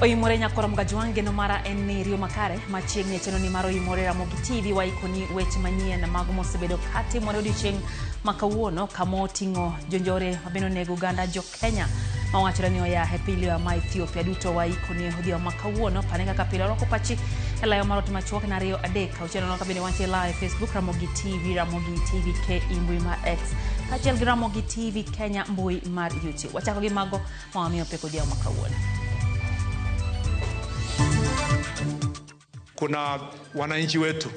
Oimore nyakoro Mgajwang' geno mara en ni riyo makare machiegni e chenro ni mar Oimore Ramogi TV waikoni weche manyien mago mosebedo katimore odiochieng' ma kawuono kama oting'o jonjore mabende onego oganda jo Kenya mawachore ni oya e piny liwa ma Ethiopia duto waikoni odhiambo ma kawuono. Pane kaka pile orwako pachi e layo mar ote machuok en 2 3 6 nono kabende wantie live Facebook Ramogi TV, Ramogi TV KE mbui mar X kaachiel gi Ramogi TV Kenya mbui mar YouTube. Wachako gi mago ma wamiyo pek odhiambo ma kawuono. Kuna wananchi wetu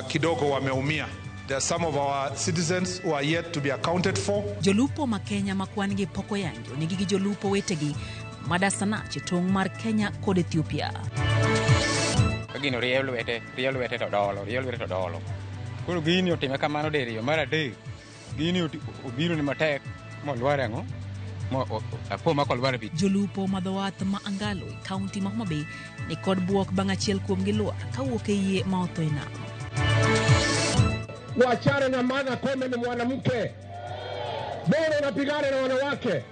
kidogo wameumia. There are some of our citizens who are yet to be accounted for. Jolupo ma Kenya ma kwan gi pok oyangi onegi gi jolupo wetegi ma Dasanach e tong' mar Kenya kod Ethiopia. Ka gino rieyo lwete, rieyo lwete to dolo, rieyo lwete to dolo. Koro gini otime kamano diriyo, mar adek gini obiro ni matek molwar ang'o? Apo ma kolwar e pi. Jolupo ma dho wath ma Angalo e kaunti ma Homa Bay ni kod bwok bang' achiel kuomgi lwar kawuok e yie ma otho e nam. Wachane na Martha Koome ni mwanamke, bora unapigana na wanawake.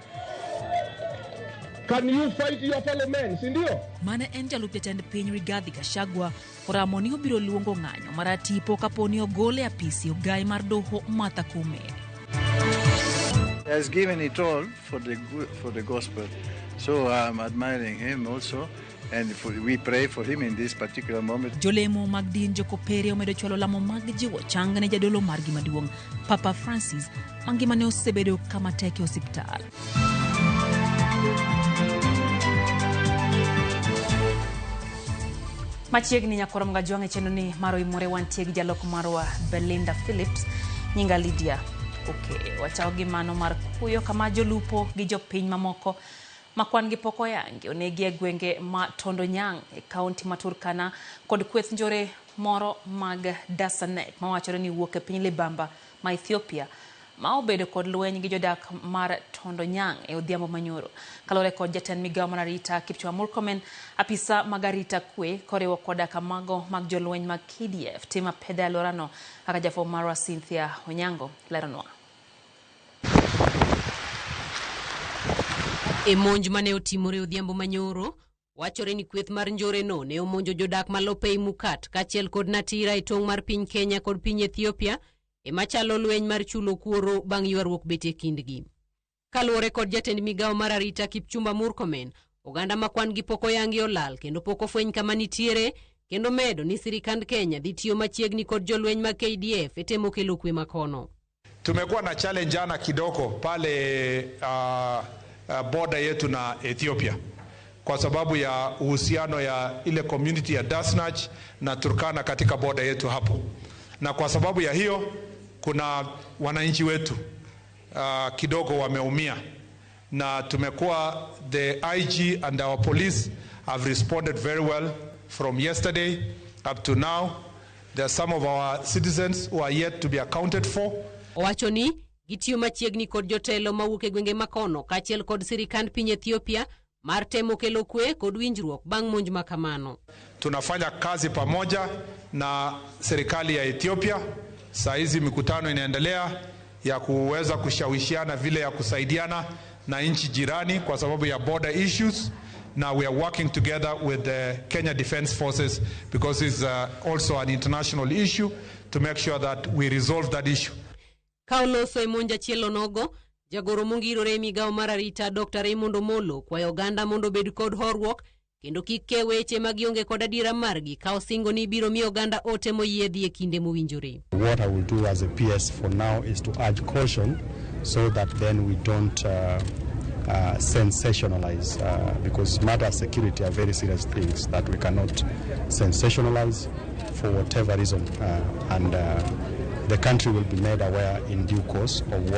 Can you fight your fellow men, si ndio? Mane en jalup jatend piny Rigathi Gachagua oramo ni obiro luongo ng'anyo maratipo kapo ni ogole e apisi ogai mar doho Martha Koome. He has given it all for the gospel. So I'm admiring him also, and we pray for him in this particular moment. Jolemo mag din Jokopere omedo chwalo lamo mag jiwo chang ne jadolo margi maduong' Papa Francis mangimane osebedo kama tek e osiptal. Machiegni nyakoro Mgajwang' e chenro ni mar Oimore wantie gi jaloko marwa Belinda Phillips, nyinga Lydia. Okay, wachako gi mano mar kuyo kama jolupo gi jopiny mamoko ma kwan gi pok oyangi onegi e gwenge ma Tondo Nyang' e kaunti ma Turkana kod kweth njore moro mag Dasanek mawachore ni wuok e piny Libamba ma Ethiopia ma obedo kod lweny gi jodak mar Tondo Nyang' e odhiambo manyoro. Kaluwore kod jatend migawo mar arita Kipchumba Murkomen, apisa mag arita kwe koriwo koda kamago mag jolweny mag KDF timo apedha e alworano kaka jafwambo marwa Cynthia Onyango leronwa. E monj mane otimore odhiambo manyoro, wachore ni kweth mar njoreno ne omonjo jodak ma Lopei Mukat kaachiel kod Natira e tong' mar piny Kenya kod piny Ethiopia e machalo lweny mar chulo kuoro bang' ywaruok bet e kindgi. Kaluwore kod jatend migawo mar arita Kipchumba Murkomen, oganda ma kwan gi pok oyangi olal kendo pok ofweny kama nitiere, kendo medo ni sirikand Kenya dhi tiyo machiegni kod jolweny mag KDF e temo kelo kwe makono. Tumekuwa na challenge jana kidogo pale border yetu na Ethiopia kwa sababu ya uhusiano ya ile community ya Dasnach na Turkana katika border yetu hapo, na kwa sababu ya hiyo kuna wananchi wetu kidogo wameumia, na tumekuwa the IG and our police have responded very well from yesterday up to now. There are some of our citizens who are yet to be accounted for. Owacho ni gitiyo machiegni kod jotelo mawuok e gwenge makono kaachiel kod sirikand piny Ethiopia mar temo kelo kwe kod winjruok bang' monj ma kamano. Tunafanya kazi pamoja na serikali ya Ethiopia. Saa hizi mikutano inaendelea ya kuweza kushawishiana vile ya kusaidiana na nchi jirani kwa sababu ya border issues. Now we are working together with the Kenya Defence Forces because it's also an international issue to make sure that we resolve that issue. Ka oloso e monj achiel onogo, jagoro mongirore e migawo mar arita Dr. Raymond Omolo kwayo oganda mondo obed kod horuok kendo kik ke weche ma gionge kod adiera margi ka osingo ni ibiro miyo oganda ote moyiedhi e kinde mowinjore. What I will do as a PS for now is to urge caution so that then we don't sensationalize, because matters of security are very serious things that we cannot sensationalize for whatever reason, and the country will be made aware in due course of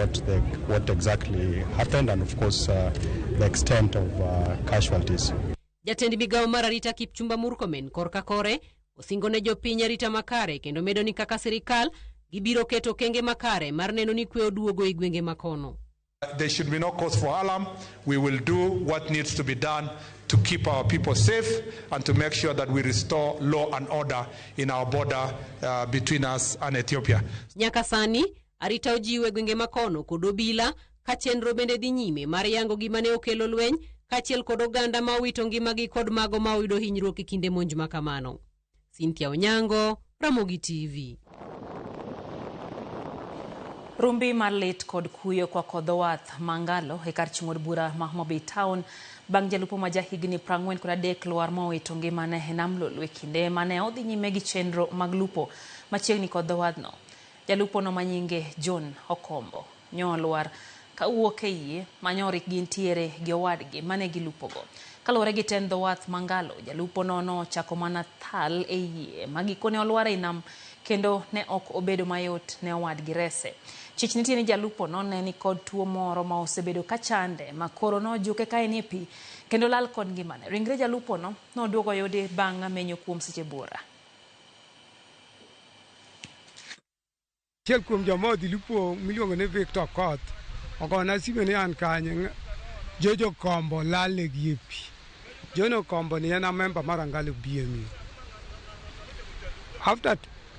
what exactly happened and of course the extent of casualties. Jatend migawo mar arita Kipchumba Murkomen korka kore osingo ne jopiny arita makare kendo medo ni kaka sirikal gibiro keto okenge makare mar neno ni kwe oduogo e gwenge makono. There should be no cause for alarm. We will do what needs to be done to keep our people safe and to make sure that we restore law and order in our border between us and Ethiopia. Nyaka sani, arita ojiw e gwenge makono kod obila ka chenro bende dhi nyime mar yango gima ne okelo lweny kaachiel kod oganda ma owito ngimagi kod mago ma oyudo hinyruok e kinde monj ma kamano. Cynthia Onyango, Ramogi TV. Rumbi mar lit kod kuyo kwako dho wath Mangalo e kar chung' od bura ma Homa Bay Town bang' jalupo ma jahigni 43 lwar mowito ngimane e nam Lolwe kinde mane odhi nyime gi chenro mag lupo machiegni kod dho wadhno. Jalupo no manyinge John Okombo nyo lwar kawuok e yie manyorik gintiere gi owadgi mane gilupogo. Kaluwore gi tend dho wath Mangalo, jalupo no nochako mana thal e yie ma gikone olwar ei nam kendo ne ok obedo mayot ne owadgi rese. Chich nitie ni jalupo no ne nikod tuo moro ma osebedo ka chande ma koro nojuke ka en e pi kendo lal kod ngimane. Ringre jalupo no noduogo oyudi bang' menyo kuom seche buora. Achiel kuom joma odhi lupo miluongo ni Victor Koth ogona sime ni an kanye Jojo Kombo lal negi e pi. John Okombo ni en a member mar Angalo BMU. After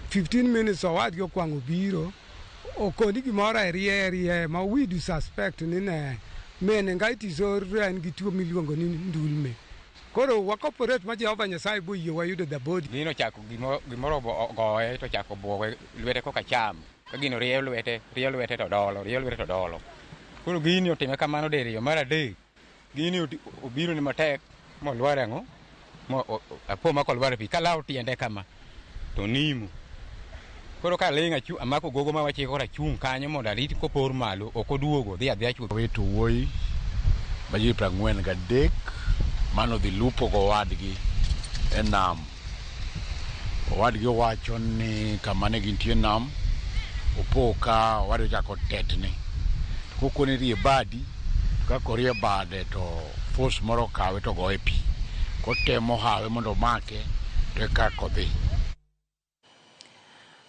15 minutes owadgi okwang'o biro okoni gimoro e rie ma we do suspect ni ne meningitis or en gi tuo miluongo ni ndulme. Koro wa cooperate ma Jehova Nyasaye boyie wayudo the body. Gino ochako gimoro goye to ochako buoge lwete koka cham. Ka gino rieyo lwete to dolo, rieyo lwete to dolo. Koro gini otime kamano diriyo mar adek. Gini obiro ni matek molwar ang'o? Apo ma kolwar e pi kalawo tiende kama to nimo. Koro ka ling' amako gogo ma wachiko koro achung' kanyo mondo arit kopor malo ok oduogo dhi adhiya chuth. Owito wuoyi ma ji 43 manodhi lupo gowadgi e nam. Owadgi owacho ni kama ne gintie nam opo ka owadgi ochako tetni. Kokone rie badi, to ka korie bade to force moro okawe to goye pi. Kotemo hawe mondo omake to eka kodhi.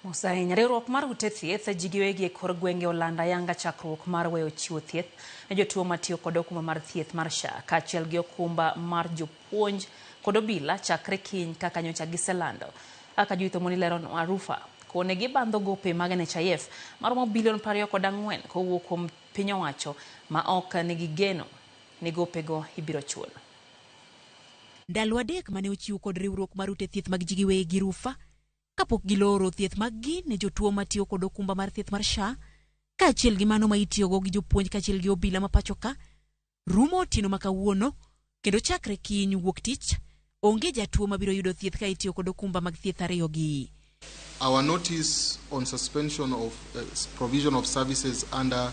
Mos ahinya. Riwruok mar ute thieth ji giwegi e kor gwenge olando ayanga chakruok mar weyo chiwo thieth ne jotuo matiyo kod okumba mar thieth mar SHA kaachiel gi okumba mar jopuonj kod obila chakre kiny kaka nyocha giselando. Kaka Judith Omondi leronwa, Rufa kone gibandho gope mag NHIF maromo bilion 24 kowuok kuom piny owacho ma ok nigi geno ni gopego ibiro chul. Ndalo 3 mane ochiw kod riwruok mar ute thieth mag ji giwegi Rufa kapok giloro thieth mag-gi ne jotuo matiyo kod okumba mar thieth mar SHA kaachiel gi mano ma itiyogo gi jopuonj kaachiel gi obila ma pacho ka rumo otieno ma kawuono kendo chakre kiny wuok tich onge jatuo mabiro yudo thieth ka itiyo kod okumba mag thieth ariyo gi. Our notice on suspension of provision of services under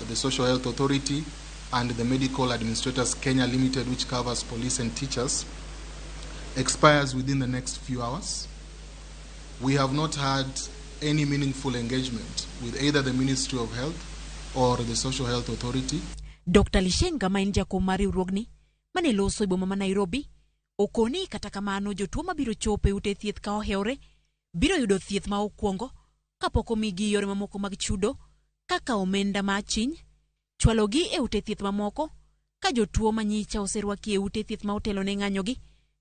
the Social Health Authority and the Medical Administrators Kenya Limited, which covers police and teachers, expires within the next few hours. We have not had any meaningful engagement with either the Ministry of Health or the Social Health Authority. Dr. Lishenga ma en jakom mar riwruogni mane loso e boma ma Nairobi okoni kata kamano jotuo mabiro chopo e ute thieth ka ohewre biro yudo thieth ma okwongo kapok omigi yore mamoko mag chudo kaka omenda ma achiny, chwalogi e ute thieth mamoko ka jotuo manyicha oserwaki e ute thieth ma otelo ne ng'anyogi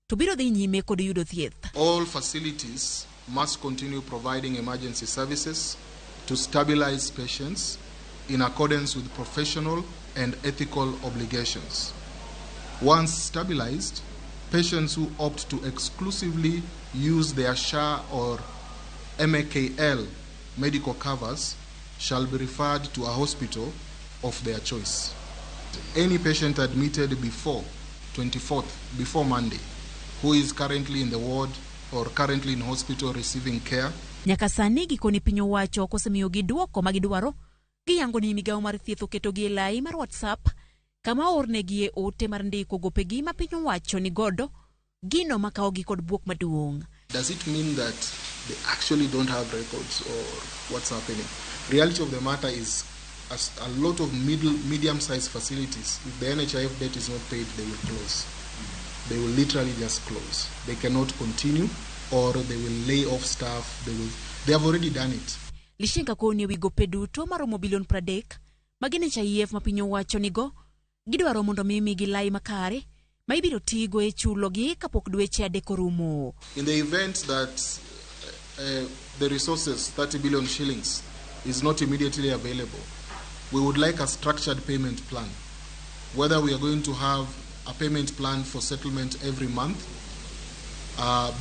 to biro dhi nyime kod yudo thieth. All facilities must continue providing emergency services to stabilize patients in accordance with professional and ethical obligations. Once stabilized, patients who opt to exclusively use their SHA or MAKL medical covers shall be referred to a hospital of their choice. Any patient admitted before 24th, before Monday, who is currently in the ward or currently in hospital receiving care. Nyaka sani gikoni piny owacho ok osemiyogi duoko ma gidwaro. Giyango ni migawo mar thieth oketogi e lai mar WhatsApp kama oornegie ote mar ndiko gopegi ma piny owacho ni godo gino makawogi kod buok maduong'. Does it mean that they actually don't have records or what's happening? Reality of the matter is, as a lot of medium-sized facilities, if the NHIF debt is not paid, they will close. They will literally just close. They cannot continue, or they will lay off staff. They have already done it. Lishenga koni ewi gope duto maromo bilion 30 mag NHIF ma piny owacho nigo gidwaro mondo mi migi lai makare ma ibiro tigo e chulogi kapok dweche 3 orumo. In the event that the resources, 30 billion shillings, is not immediately available, we would like a structured payment plan. whether we are going to have a payment plan for settlement every month,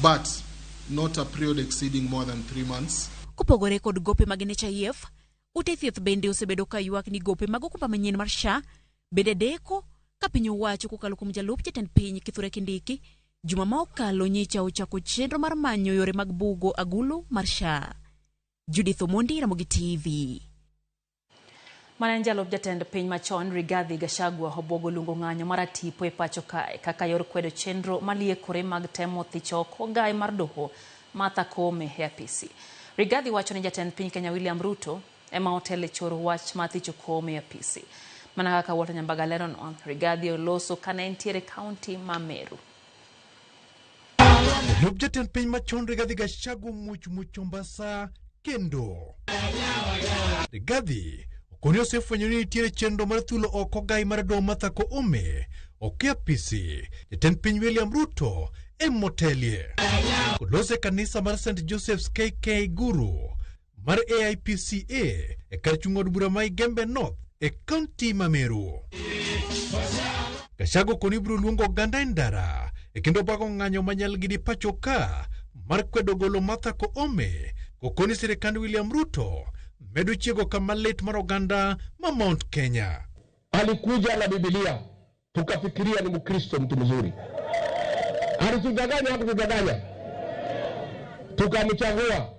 but not a period exceeding more than 3 months. Kopogore kod gope mag NHIF, ute thieth bende osebedo ka ywak ni gope mag okumba manyien mar SHA bende deko ka piny owacho kokalo kuom jalup jatend piny Kithure Kindiki juma ma okalo nyicha ochako chenro mar manyo yore mag bugo agulu mar SHA. Judith Omondi, Ramogi TV. Mane en jalup jatend piny machon Rigathi Gachagua obwogo luongo ng'anyo mar atipo e pacho kae kaka yor kwedo chenro maliekore mag temo thicho oko gai mar doho Martha Koome e apisi. Rigathi wacho ni jatend piny Kenya William Ruto ema otelo e choro wach mar thicho Koome e apisi. Mana kaka Walter Nyambaga leronwa, Rigathi oloso kane entiere kaunti ma Meru. Jalup jatend piny machon Rigathi Gachagua much muchombasa kendo. Rigathi okoni osefwenyo ni nitiere chenro mar thulo oko gai mar doho Martha Koome ok e apisi. Jatend piny William Ruto emotelie. Kolose kanisa mar St. Joseph's KK Guru mar AIPCA e kar chung' od bura ma Igembe North e kaunti ma Meru. Gachagua okoni biro luongo oganda e ndara e kendo bago ng'anyo manyal gi pacho ka mar kwedo golo Martha Koome kokoni sirikand William Ruto medo chiego kama lit mar oganda ma Mount Kenya. Alikuja na Biblia tukafikiria ni Mkristo mtu mzuri. Alitudanganya, hakutudanganya. Tukamchagua.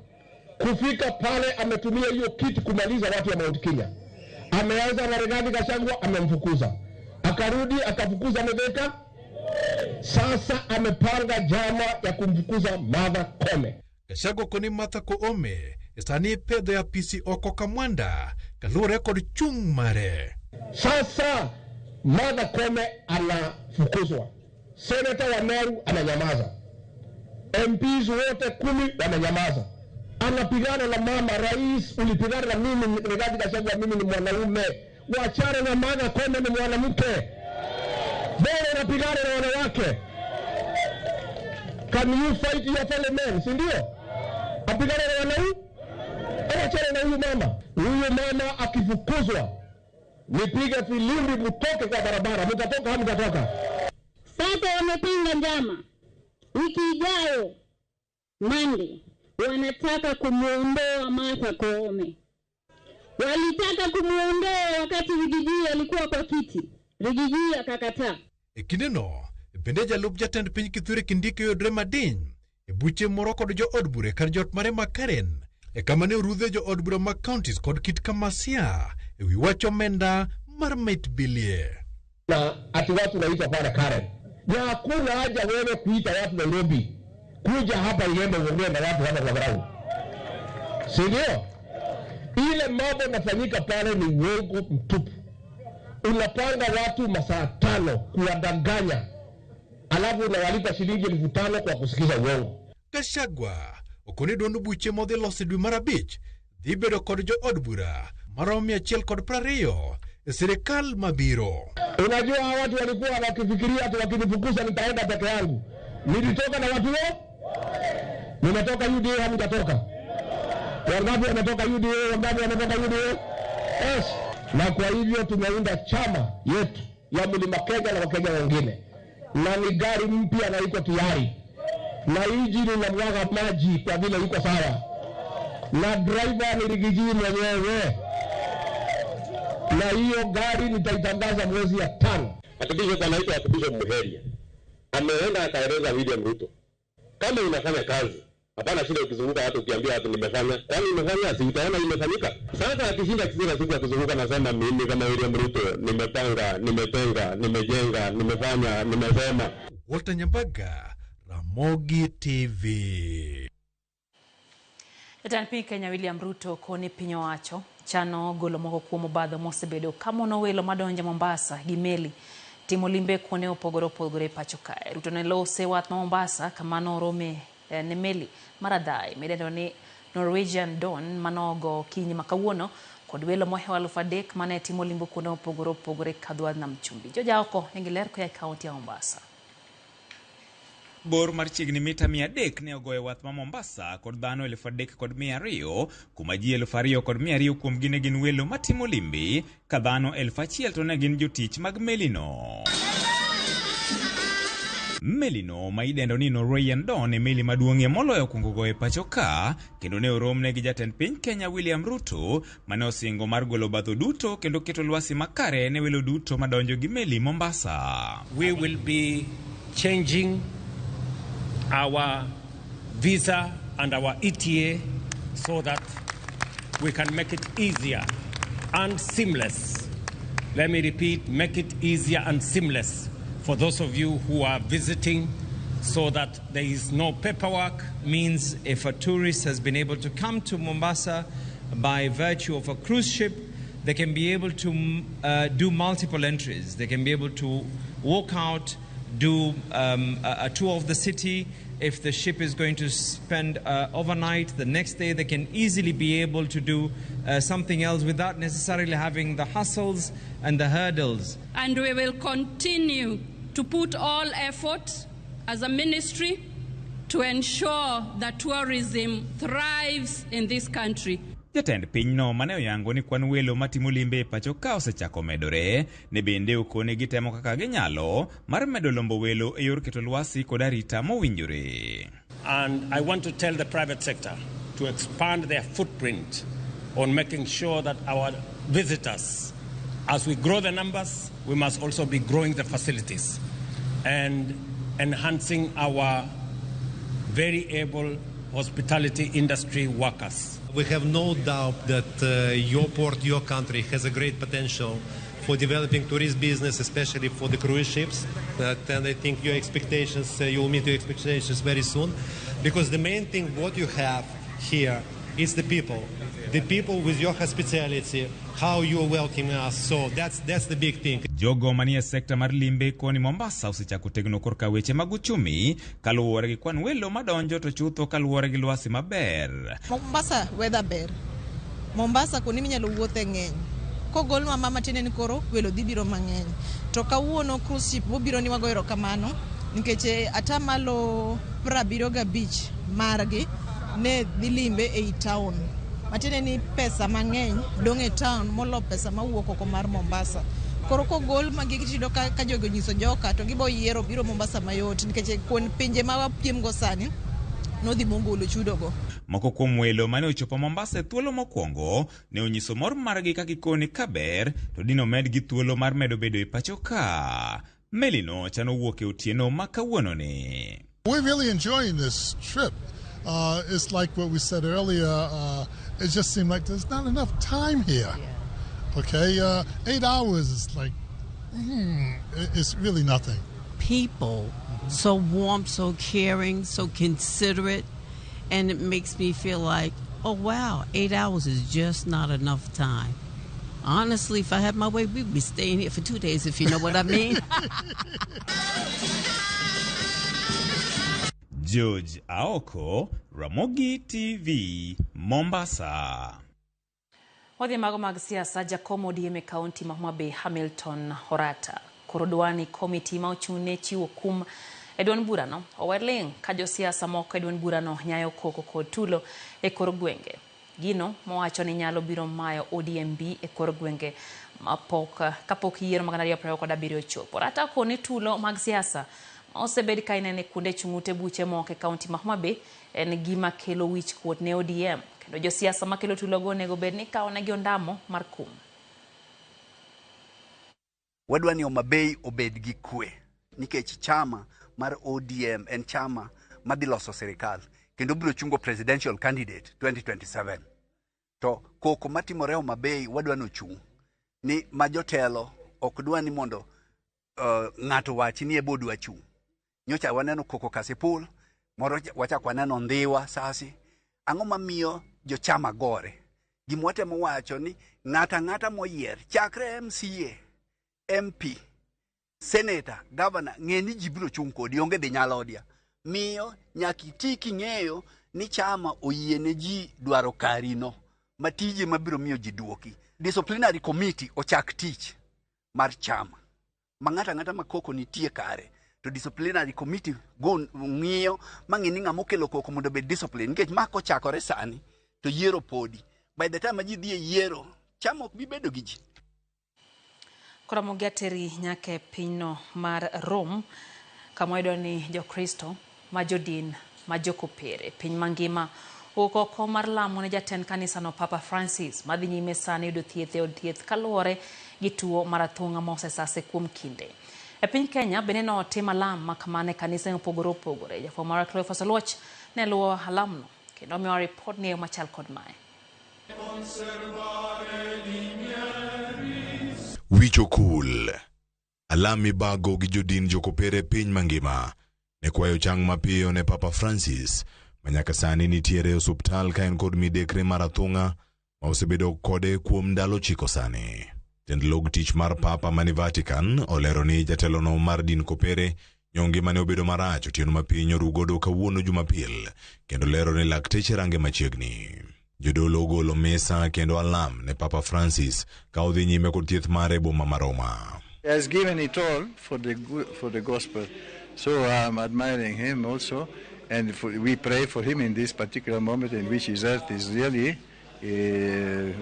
Kufika pale ametumia hiyo kitu kumaliza watu wa Mount Kenya. Ameanza na Rigathi Gachagua, amemfukuza. Akarudi akafukuza Mithika. Sasa amepanga jama ya kumfukuza Martha Koome. Gachagua koni Martha Koome sani pedho ya apisi oko Kamwanda kaluwore kod chung' mare. Sasa Martha Koome anafukuzwa, seneta wa Meru ananyamaza, MPs wote 10 wananyamaza. Anapigana na mama rais, ulipigana na mimi Rigathi Gachagua, mimi ni mwanaume. Wachana na Martha Koome, ni mwanamke. Bora unapigana na wanawake. Can you fight your fellow men, si ndio? Apigana na wanaume? Achana na huyu mama. Huyu mama akifukuzwa, nipige filimbi mtoke kwa barabara. Mtatoka au mtatoka? Sasa wamepinga njama. Wiki ijayo Monday wanataka kumuondoa Martha Koome. Walitaka kumuondoa wakati Rigiji alikuwa kwa kiti. Rigiji akakataa. E kindeno, bende jalup jatend piny Kithure Kindiki oyudre madiny e buche moro kod jo od bura e kar jot mare ma Karen e kama ne orudhe jo od bura mag counties kod Kit Kamasia e wi wach omenda mar mit bilie. Na ati watu wanaitwa pale Karen. Na hakuna haja wewe kuita watu Nairobi kuja hapa Igembe uongee na watu hapa kwa ground. Si ndio? Ile mambo yanafanyika pale ni uongo mtupu. Unapanga watu masaa 5 kuwadanganya, alafu unawalipa shilingi 5,000 kwa kusikiza uongo. Gachagua okoni duond buche modhi loso dwe mar 5 dhi bedo kod jo od bura maromo 120 e sirikal mabiro. Unajua hawa watu walikuwa wakifikiria ati wakinifukuza nitaenda peke yangu. Nilitoka na watu wao? Nimetoka UDA, hamjatoka. Wangapi wametoka UDA? Wangapi wametoka UDA? Yes. Na kwa hivyo tumeunda chama yetu ya Mlima Kenya na Wakenya wengine. Na ni gari mpya na iko tayari. Na injini inamwaga maji kwa vile iko sawa. Na driver ni Rigiji mwenyewe. Na hiyo gari nitaitangaza mwezi ya 5. Hakikisha anaitwa Hakikisha Muheria. Ameenda akaeleza William Ruto. Kama unafanya kazi, hapana shida ukizunguka watu ukiambia watu nimefanya. Kwani umefanya? Si utaona imefanyika. Sasa akishinda kila siku akizunguka nasema mimi kama William Ruto nimepanga, nimetenga, nimejenga, nimefanya, nimesema. Walter Nyambaga, Ramogi TV. Jatend piny Kenya William Ruto koni piny owacho chano golo moko kuom obadho mosebedo kamono welo madonjo Mombasa gi meli timo limbe kuonde mopogore opogore e pacho kae. Ruto ne lose wath ma Mombasa kama norome ne meli mar adhai midendo ni Norwegian Dawn manogo okinyi ma kawuono kod welo mohewo 3,000 mane timo limbe kuonde mopogore opogore kadho nam chumbi. Joja oko nigi ler koa e kaunti ya Mombasa. Bor mar chiegni mita 300 ne ogoyo wath ma Mombasa kod dhano 3,200, kuma ji 2,200 kuomgi ne gin welo matimo limbe, ka dhano 1,000 to ne gin jotich mag melino. Melino ma idendo ni Norwegian Dawn e meli maduong'ie moloyo kuongo goyo e pacho ka, kendo ne oromne gi jatend piny Kenya William Ruto, mane osingo mar golo obadho duto kendo keto lwasi makare ne welo duto madonjo gi meli Mombasa. We will be changing our visa and our ETA so that we can make it easier and seamless. Let me repeat, make it easier and seamless for those of you who are visiting so that there is no paperwork. Means if a tourist has been able to come to Mombasa by virtue of a cruise ship, they can be able to do multiple entries. They can be able to walk out, do a tour of the city. If the ship is going to spend overnight, the next day they can easily be able to do something else without necessarily having the hassles and the hurdles. And we will continue to put all effort as a ministry to ensure that tourism thrives in this country. Jatend pinyno mane oyango ni kwan welo matimo limbe e pacho ka osechako medore, ne bende okone gitemo kaka ginyalo mar medo lombo welo e yor keto lwasi kod arita mowinjore. And I want to tell the private sector to expand their footprint on making sure that our visitors, as we grow the numbers, we must also be growing the facilities and enhancing our very able hospitality industry workers. We have no doubt that your port, your country has a great potential for developing tourist business, especially for the cruise ships. And I think your expectations, you'll meet your expectations very soon, because the main thing what you have here is the people with your hospitality, how you are welcoming us. So that's the big thing. Jogo manie sekta mar limbe koni Mombasa osechako tegno korka weche mag uchumi kaluwore gi kwan welo madonjo to chutho kaluwore gi lwasi maber. Mombasa weather ber. Mombasa kuonde minyalo wuothe ng'eny. Kogolnwa mama tiende ni koro welo dhi biro mang'eny. To kawuono cruise ship mobiro ni wago erokamano nikech atamalo 75 margi ne dhi limbe ei town. Matiende ni pesa mang'eny dong' e town molo pesa mawuok oko mar Mombasa. Koro kogol magi tiyudo ka jogi onyiso joka to gibo yiero biro Mombasa mayot nikech kuond pinje ma wapiem go sani nodhi mogolo chudogo. Moko kuom welo mane ochopo Mombasa e thuolo mokwongo ne onyiso mor margi ka gikoni kaber to dino medgi thuolo mar medo bedo e pacho ka. Melino chano wuok e otieno ma kawuononi. We're really enjoying this trip. It's like what we said earlier, it just seemed like there's not enough time here. Yeah. Okay, 8 hours is like, it's really nothing. People, so warm, so caring, so considerate, and it makes me feel like, oh wow, 8 hours is just not enough time. Honestly, if I had my way, we'd be staying here for 2 days, if you know what I mean. George Aoko, Ramogi TV, Mombasa. Wadhi mago mag siasa, jakom ODM e kaunti ma Homa Bay Hamilton Orata koro dwani komiti ma ochung' ne chiwo kum e duond burano owe ling' ka josiasa moko e duond burano nyayo koko kod tulo e kor gwenge. Gino mowacho ni nyalo biro mayo ODMB e kor gwenge mapok kapok yiero mag 2027 ochopo. Orata okone tulo mag siasa osebed ka inene kuonde chung' ute buche moko e kaunti ma Homa Bay en gima kelo wich kuot ne ODM kendo josiasa makelo tulogo onego bed ni kawo negi ondamo mar kum. Wadwa ni Homa Bay obed gi kwe nikech chama mar ODM en chama madhi loso sirikal kendo biro chungo presidential candidate 2027. To koko matimore Homa Bay wadwa ni ochung' ni ma jotelo ok dwa ni mondo ng'ato wachi ni ebo dwa chung'. Nyocha waneno koko Kasipul, moro wachak waneno Ndhiwa sasi. Ang'o mamiyo jochama gore? Gima watemo wacho ni ng'ato ang'ata moyier chakre MCA, MP, Senator, Governor, ng'e ni ji biro chung' kodi, onge dhi nyalodia. Miyo nyaka iti king'eyo ni chama oyie ne ji dwaro karino ma tije mabiro miyo ji duoki. Disciplinary committee ochak tich mar chama ma ng'ato ang'ata ma koko nitie kare To disciplinary committee go ng'iyo mang'i ni ng'ama okelo koko mondo obed discipline nikech ma kochakore sani to yiero podi. By the time ma ji dhi e yiero, chama ok bi bedo gi ji. Koro Ramogi ateri nyaka e pinyno mar Rome kama wayudo ni Jokristo ma jodin ma jokopere piny mangima owuok oko mar lamo ne jatend kanisano Papa Francis madhi nyime sani yudo thieth e od thieth kaluwore gi tuo mar athung'a ma osesase kuom kinde. E piny Kenya bende notim alam ma kamano e kanise mopogore opogore. Jafwambo marwa Cleophas Oluoch ne luwo alamno kendo omiwa ripot ni e yo machal kod mae. Wich okul. Alam mibago gi jodin jokopere piny mangima ne kwayo chang mapiyo ne Papa Francis ma nyaka sani nitiere e osuptal ka en kod midekre mar athung'a ma osebedo kode kuom ndalo 9 sani. Jatend log tich mar Papa mani Vatican olero ni jatelono mar din kopere nyo ngimane obedo marach otieno ma piny orugodo kawuono Jumapil kendo lero ni lakteche range machiegni. Jodolo ogolo misa kendo alam ne Papa Francis ka odhi nyime kod thieth mare e boma ma Roma. He has given it all for the for the gospel. So I'm admiring him also, and we pray for him in this particular moment in which his health is really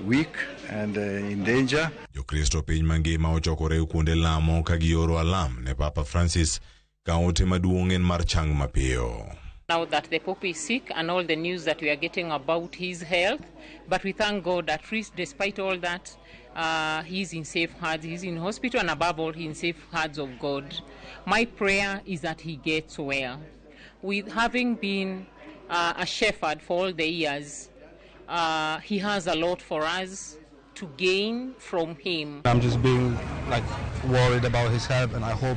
weak and in danger. Jokristo piny mangima ochokore kuonde lamo ka gioro alam ne Papa Francis ka ote maduong' en mar chang mapiyo. Now that the Pope is sick and all the news that we are getting about his health, but we thank God at least despite all that, he's in safe hands, he's in hospital, and above all, he's in safe hands of God. My prayer is that he gets well. With having been a shepherd for all the years, he has a lot for us to gain from him. I'm just being worried about his health, and I hope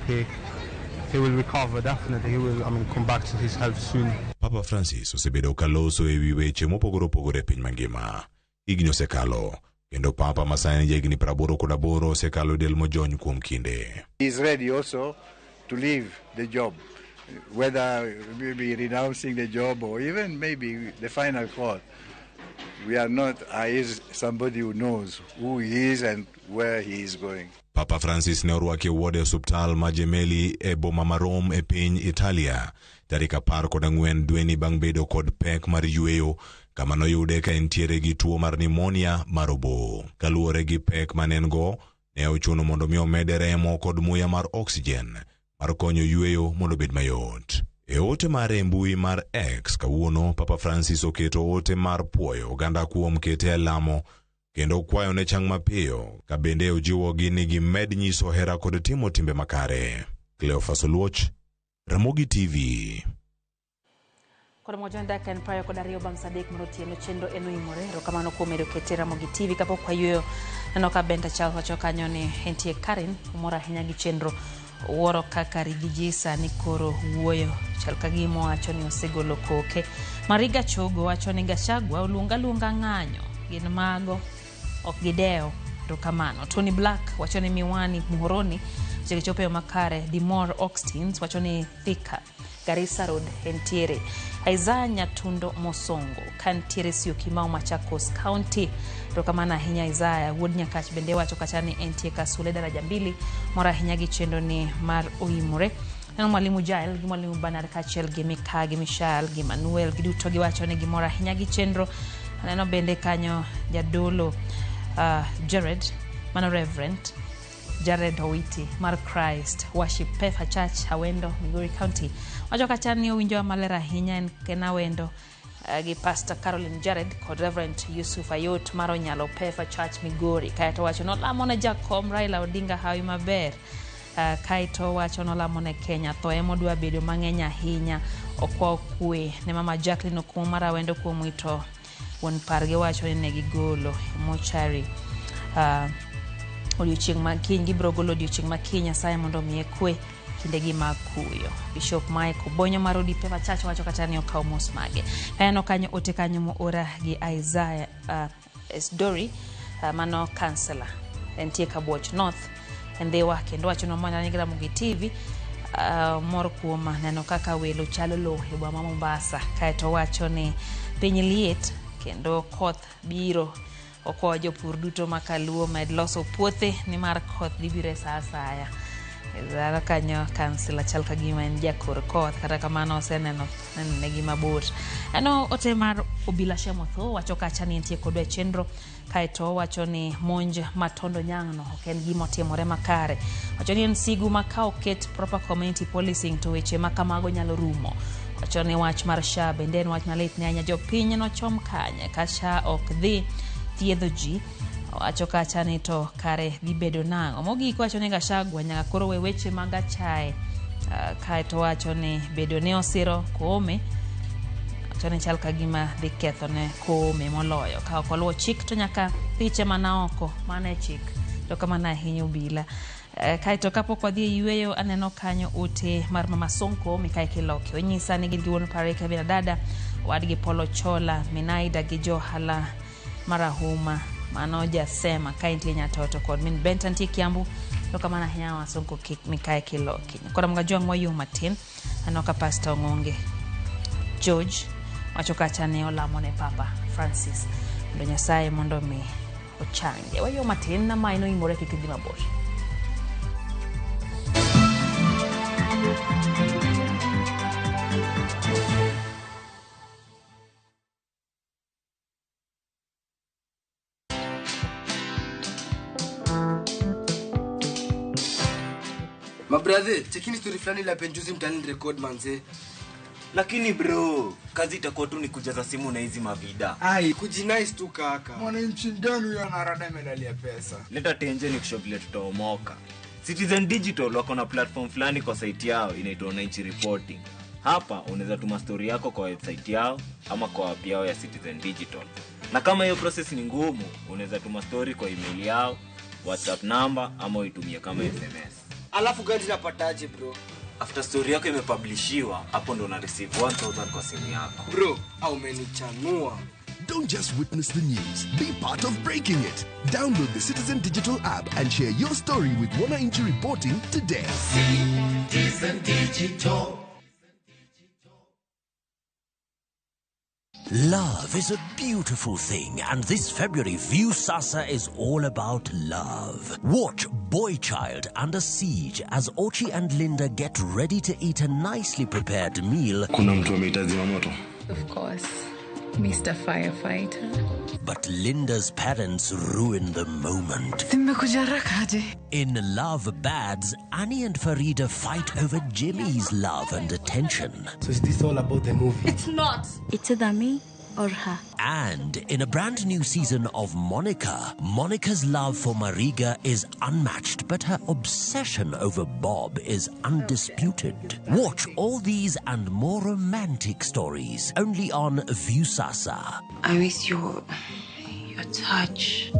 he will recover, definitely. He will, come back to his health soon. Papa Francis osebedo ka loso e wi weche mopogore opogore e piny mangima. Higni osekalo, kendo Papa ma sani jahigni 88 osekalo del mojony kuom kinde. He is ready also to leave the job, whether maybe renouncing the job or even maybe the final call. We are not, he is somebody who knows who he is and where he is going. Papa Francis ne orwaki e ward e osuptal ma Gemelli e boma ma Rome e piny Italia tarik 14 dweni bang' bedo kod pek mar yweyo kama noyude ka entiere gi tuo mar pneumonia mar obo. Kaluwore gi pek mane en go, ne ochuno mondo mi omede remo kod muya mar oxygen mar konyo yweyo mondo obed mayot. E ote mare e mbui mar X kawuono, Papa Francis oketo ote mar puoyo oganda kuom kete e lamo kendo kwayo ne chang mapiyo ka bende ojiwogi ni gimed nyiso hera kod timo timbe makare. Cleophas Oluoch, Ramogi TV. Koro mojo dakika en 22 bang' saa 3 mar otieno chenro en oimore. Erokamano kuom medo kete Ramogi TV. Kapok wayueyo, neno ka Benta Charles wacho kanyo ni entie Karen, omor ahinya gi chenro. Owuoro kaka Rigiji sani koro wuoyo, chal ka gima owacho ni osegolo koke. Mariga Chogo wacho ni Gachagua oluonga aluonga ng'anyo, gin mago ok gidewo. Erokamano. Tony Black wacho ni Miwani Muhoroni weche chopo e yo makare. Dimor Oxtins wacho ni Thika Garissa Road entiere. Isaiah Nyatundo Mosongo kantiere Syokimau Machakos County. Erokamano ahinya Isaiah. Wuod Nyakach bende wacho kacha ni entie Kasule daraja 2, mor ahinya gi chenro ni mar oimore. Neno Mwalimu Jael gi Mwalimu Bernard kaachiel gi Mika gi Michal gi Manuel giduto giwacho ni gimor ahinya gi chenro. Aneno bende kanyo jadolo Jared, mano Reverend Jared Owiti mar Christ Worship Pefa Church Awendo, Migori County. Wacho kacha ni owinjo maler ahinya en Awendo gi Pastor Caroline Jared kod Reverend Yusuf Ayot mar Onyalo Pefa Church Migori. Kaeto wacho nolamo ne jakom Raila Odinga hawi maber. Kaeto wacho nolamo ne Kenya tho ema odwa bedo mang'eny ahinya. Okwa kwe ne mama Jacqueline Okumu mar Awendo kuom wito wuon pargi wacho ni ne gigolo mochari odiochieng' ma kiny gibiro golo odiochieng' ma kiny. Nyasaye mondo omiye kwe kindegi mag kuyo. Bishop Mike Obonyo mar Odi Pefa Church wacho kata ni okawo mos mage. Aneno kanyo ote kanyo moora gi Isaiah Esdori mano kansela entie Kabuoch North Ndhiwa kendo wacho ni ni Ramogi TV mor kuom neno kaka welo chalo lowo e boma ma Mombasa. Kaeto wacho ni piny liet kendo koth biro. Okwayo jopur duto ma kaluo med loso puothe nimar koth dhi biro e sa asaya. Dhano kanyo kansila chal ka gima en jakor koth, kata kamano oseneno nenonegi mabor. Ano ote mar Obila Shemotho wacho kacha ni entie kodwa e chenro, kaeto owacho ni monj ma Tondo Nyang'no ok en gima otimore makare. Wacho ni en sigu ma ka oket proper community policing to weche ma kamago nyalo rumo. Wacho ni wach mar SHA bende en wach malit ne ahinya, jopiny nochom kanye ka SHA ok dhi thiedho ji. Owacho kacha ni to kare dhi bedo nang'o. Mogik wacho ni Gachagua nyaka koro we weche mag achaye. Kaeto wacho ni bedo ni osiro Koome, wacho ni chal ka gima dhi ketho ne Koome moloyo. Ka ok oluwo chik to nyaka piche mana oko, mano e chik. To kamano ahinya Obila. Kaeto kapok wadhi e yueyo, aneno kanyo ote mar Mama Sonko Mikayi Kiloki. Onyisa ni gin gi wuon pare Kevin Adada, owadgi Paul Ochola, Minaida gi johala marahuma. Mano jasema ka intie Nyatoto kod min Benta nitie Kiambu. To kamano ahinya Mama Sonko Mikayi Kiloki. Kod mga jwang' wayo matin, aneno ka Pastor Ong'onge George wacho kacha ni olamo ne Papa Francis mondo Nyasaye mondo mi ochange. Wayo matin na mae noimore kik idhi mabor. Mabrathe, chekini story fulani la penjuzi mtaani record manze. Lakini bro, kazi itakuwa tu ni kujaza simu na hizi mavida. Ai, kujinice tu kaka. Mwananchi gani huyo anarada medali ya pesa? Leta tenje ni kushow vile tutaomoka. Citizen Digital wako na platform fulani kwa site yao inaitwa Wananchi Reporting. Hapa unaweza tuma story yako kwa website yao ama kwa app yao ya Citizen Digital. Na kama hiyo process ni ngumu, unaweza tuma story kwa email yao, WhatsApp number ama uitumie kama SMS. Alafu gani napataje bro? After story yako imepublishiwa, hapo ndo una receive 1000 kwa simu yako. Bro, au umenichanua. Don't just witness the news, be part of breaking it. Download the Citizen Digital app and share your story with Wananchi Reporting today. Citizen Digital. Love is a beautiful thing, and this February, Viusasa is all about love. Watch Boy Child Under Siege as Ochi and Linda get ready to eat a nicely prepared meal. Kuna mtu amehitaji moto. Of course, Mr. Firefighter. But Linda's parents ruin the moment. Nimekuja haraka aje. In Love Bads, Annie and Farida fight over Jimmy's love and attention. So is this all about the movie? It's not. It's either me or her. And in a brand new season of Monica, Monica's love for Mariga is unmatched, but her obsession over Bob is undisputed. Watch all these and more romantic stories only on Viusasa. I miss your touch.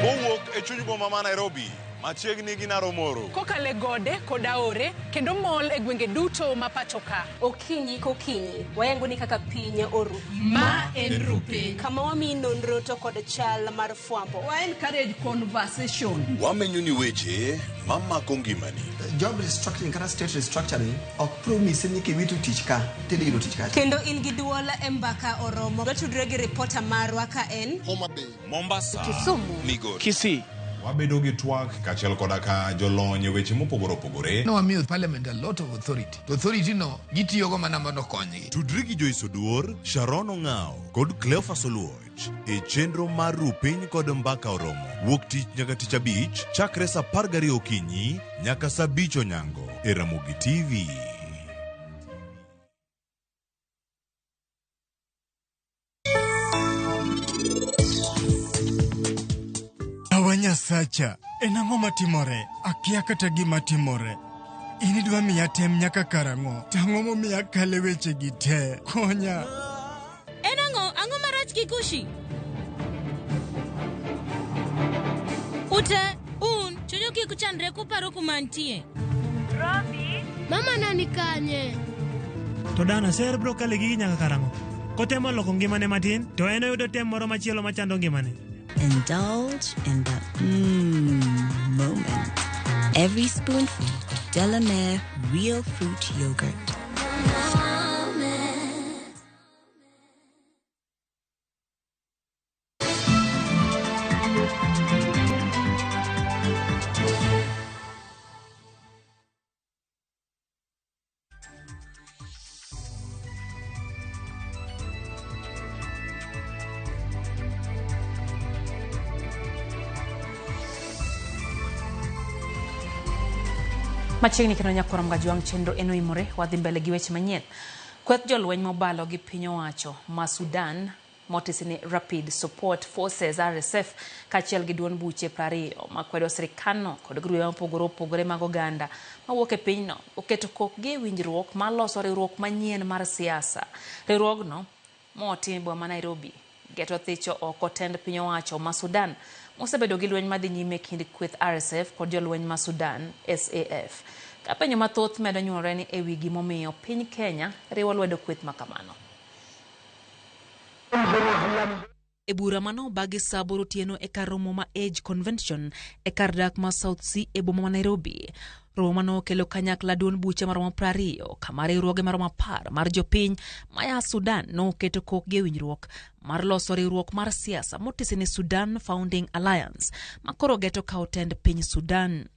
Kowuok e chuny boma ma Nairobi, machiegni gi Naromoro. Kokale gode kod aore kendo mol e gwenge duto ma pacho ka. Okinyi kokinyi, wayango ni kaka piny oru. Ma en Rupiny. Kama wamiyi nonro to kod chal mar fwambo. Wa encourage conversation. Wamenyo ni weche mamako ngimani. Job restructuring kata state restructuring ok promise ni kiwito tich ka tidhi yudo tich kacha. Kendo in gi duol e mbaka oromo. Watudre gi ripota marwa ka en Homa Bay, Mombasa, Kisumu, Migori, Kisii. Wabedo gi twak kaachiel koda ka jolony e weche mopogore opogore. Nowamiyo parliament a lot of authority. To authority no gitiyogo mana mondo okonygi. Tudri gi Joyce Oduor, Sharon Ong'ao kod Cleophas Oluoch e chenro mar Rupiny kod Mbaka Oromo. Wuok tich nyaka tich abich chakre saa 12 okinyi nyaka saa 5 onyango e Ramogi TV. Awa Nyasacha, en ang'o matimore? Akia kata gima timore. In idwa miya tem nyaka karang'o? To ang'o momiyo akale wechegi te? Konya. En ang'o? Ang'o marach gi Gushi? Ute, un, chunyu kik uchandre kuparo kuma antie. Robi? Mama na ni kanye? To dana ser bro kale gigi nyaka karang'o? Kotemo loko ngimane matin, to en oyudo tem moro machielo machando ngimane. Indulge in the moment. Every spoonful of Delamere Real Fruit Yogurt. Machiegni kendo nyakora Mgajwang' chenro eno imore wadhi mbele gi weche manyien. Kweth jolweny mobalo gi piny owacho ma Sudan motisi ni Rapid Support Forces RSF kaachiel gi duond buche 20 makwedo sirkandno kod grube mopogore opogore mag oganda mawuok e pinyno oketo kokgi e winjruok mar loso riwruok manyien mar siasa. Riwruogno motim e boma ma Nairobi geto thicho oko tend piny owacho ma Sudan mosebedo gi lweny madhi nyime e kind kweth RSF kod jolweny ma Sudan SAF. Ka penjo mathoth medo nyuolore ni ewi gimomiyo piny Kenya riwo lwedo kweth makamano. E bura mano obagi saa 8 otieno e kar romo ma Age Convention e kar dak ma South C e boma ma Nairobi. Romo mano okelo kanyakla duond buche maromo 20 kama riwruoge maromo 10 mar jopiny maya Sudan noketo kokgi e winjruok mar loso riwruok mar siasa motisi ni Sudan Founding Alliance makoro geto kawo tend piny Sudan.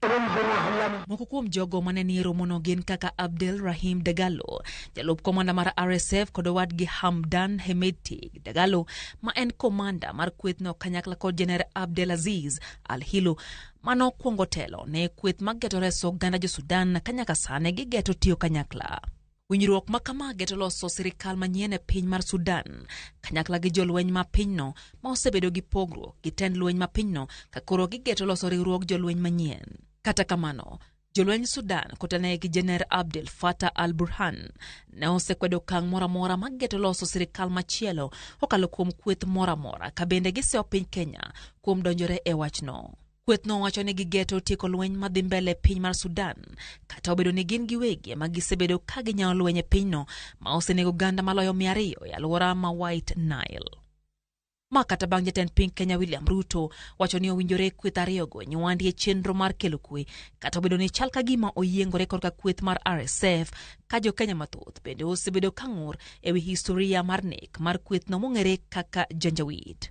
Moko kuom jogo mane nie romono gin kaka Abdel Rahim Dagalo, jalup komanda mar RSF kod owadgi Hamdan Hemedti Dagalo ma en komanda mar kwethno kanyakla kod Jener Abdel Aziz Al-Hilu mano kwongo telo ne kweth mageto reso oganda jo Sudan kanyaka sani gigeto tiyo kanyakla. Winjruok ma kama geto loso sirikal manyien e piny mar Sudan kanyakla gi jolweny ma pinyno ma osebedo gi pogruok gi tend lweny ma pinyno ka koro gigeto loso riwruog jolweny manyien. Kata kamano, jolweny Sudan kotelnegi gi Jener Abdel Fattah al-Burhan ne osekwedo okang' moro amora ma geto loso sirikal machielo kokalo kuom kweth moro amora ka bende giseyo piny Kenya kuom donjore e wachno. Kwethno wacho ni gigeto tieko lweny madhi mbele e piny mar Sudan kata obedo ni gin giwegi ema gisebedo ka ginyawo lweny e pinyno ma osenego oganda maloyo 200 e alwora ma White Nile. Ma kata bang' jatend piny Kenya William Ruto wacho ni owinjore kweth ariyogo nywandi e chenro mar kelo kwe kata obedo ni chal ka gima oyiengore korka kweth mar RSF ka jo Kenya mathoth bende osebedo ka ng'ur ewi historia mar nek mar kwethno mong'ere kaka Janjaweed.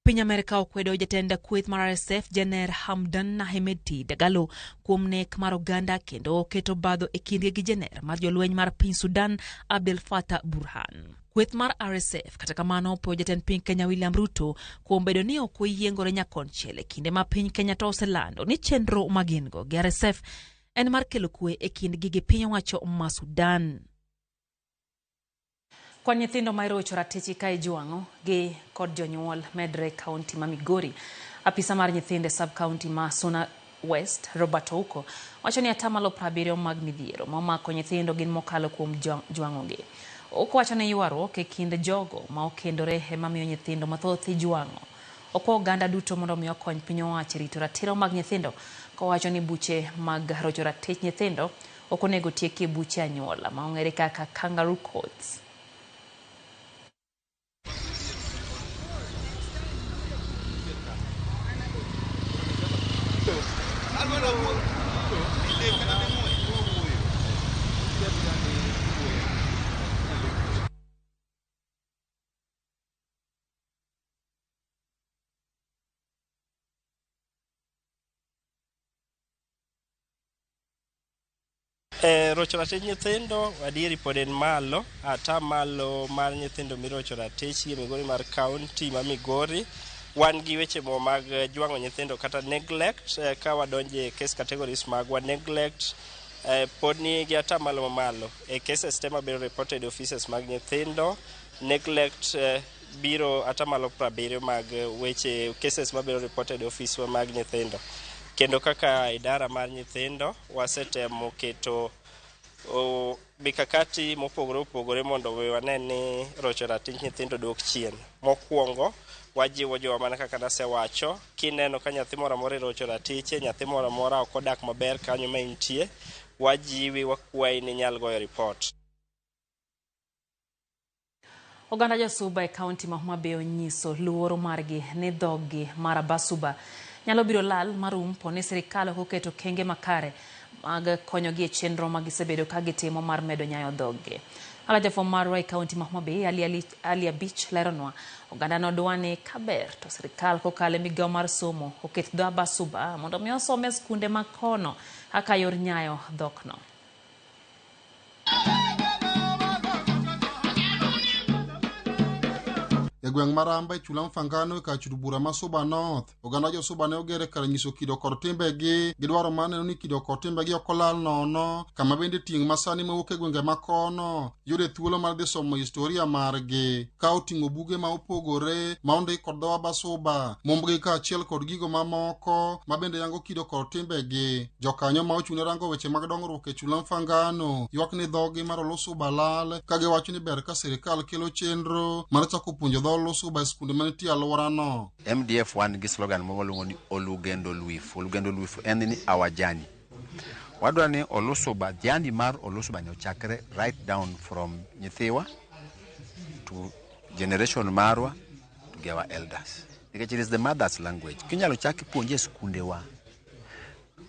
Piny Amerka okwedo jatend kweth mar RSF Jener Hamdan Hemedti Dagalo kuom nek mar oganda kendo oketo obadho e kindgi gi jener mar jolweny mar piny Sudan Abdel Fattah Burhan. Kweth mar RSF kata kamano opuoyo jatend piny Kenya William Ruto kuom bedo ni ok oyiengore nyakonchiel e kinde ma piny Kenya to oselando ni chenro ma gin go gi RSF en mar kelo kwe e kindgi gi piny owacho ma Sudan. Kwan nyithindo ma irocho ratichgi ka ijwang'o gi kod jonyuol medre e kaunti ma Migori. Apisa mar nyithindo e sub-county ma Suna West, Robert Ouko, wacho ni atamalo 70 mag midhiero ma omako nyithindo gin mokalo kuom jwang'ogi. Ouko wacho ni ywaruok e kind jogo ma okendore ema miyo nyithindo mathoth ijwang'o. Okwa oganda duto mondo mi okony piny owacho e rito ratiro mag nyithindo, kowacho ni buche mag rocho ratich nyithindo ok onego tieki e buche anyuola ma ong'ere kaka kangaroo courts. Rocho ratich nyithindo adieri pod en malo, ata malo mar nyithindo mirocho ratich e Migori mar kaunti ma Migori. Wan gi weche mo mag jwang'o nyithindo kata neglect, ka wadonje case categories magwa neglect, pod ni gi ata malo mamalo. E cases te mabedo reported e offices mag nyithindo, neglect biro ata malo 70 mag weche cases mabedo reported e office mag nyithindo. Kendo kaka idara mar nyithindo wasetemo keto mikakati mopogore opogore mondo we wane ni rocho ratich nyithindo dok chien. Mokwongo wajiwo jowa mana kaka nasewacho, kineno ka nyathi moro amora irocho ratiche, nyathi moro amora ok odak maber kanyo ma intie, wajiwi wakwayi ni inyal goyo ripot. Oganda jo-Suba e kaunti ma Homa Bay onyiso luoro margi ni dhoggi mar Abasuba nyalo biro lal marum po ni sirikal ok oketo kenge makare mag konyogi e chenro ma gisebedo ka gitimo mar medo nyayo dhoggi. Kaka jafwambo marwa e kaunti ma Homa Bay, Ali Abich leronwa, oganda no dwa ni kaber to sirikal kokalo e migawo mar somo oket dho Abasuba mondo mi osome e skunde ma kono kaka yor nyayo dhokno. E gweng' Maramba e chula Mfangano e kar chud bura ma Suba North, oganda jo Suba ne ogere kar nyiso kido kod timbegi, gidwaro mar neno ni kido kod timbegi ok olal nono, kama bende tieng' masani mawuok e gwenge makono yude thuolo mar dhi somo historia margi, ka oting'o buge ma opogore ma ondik kod dho Abasuba, mumbgi kaachiel kod gigo mamoko ma bende yango kido kod timbegi. Jokanyo ma ochung' ne rango weche mag dongruok e chula Mfangano ywak ni dhogi mar Olusuba lal, ka giwacho ni ber ka sirikal kelo chenro mar chako puonjo dho Olusuba e skunde manitie e alworano. MDF wan gi slogan moro waluongo ni Olugendo Luifu. Olugendo Luifu en ni our journey. Wadwa ni Olusuba, journey mar Olusuba ni ochakre right down from nyithiwa to generation marwa to gi our elders. Nikech it is the mother's language. Kinyalo chak puonje e skundewa,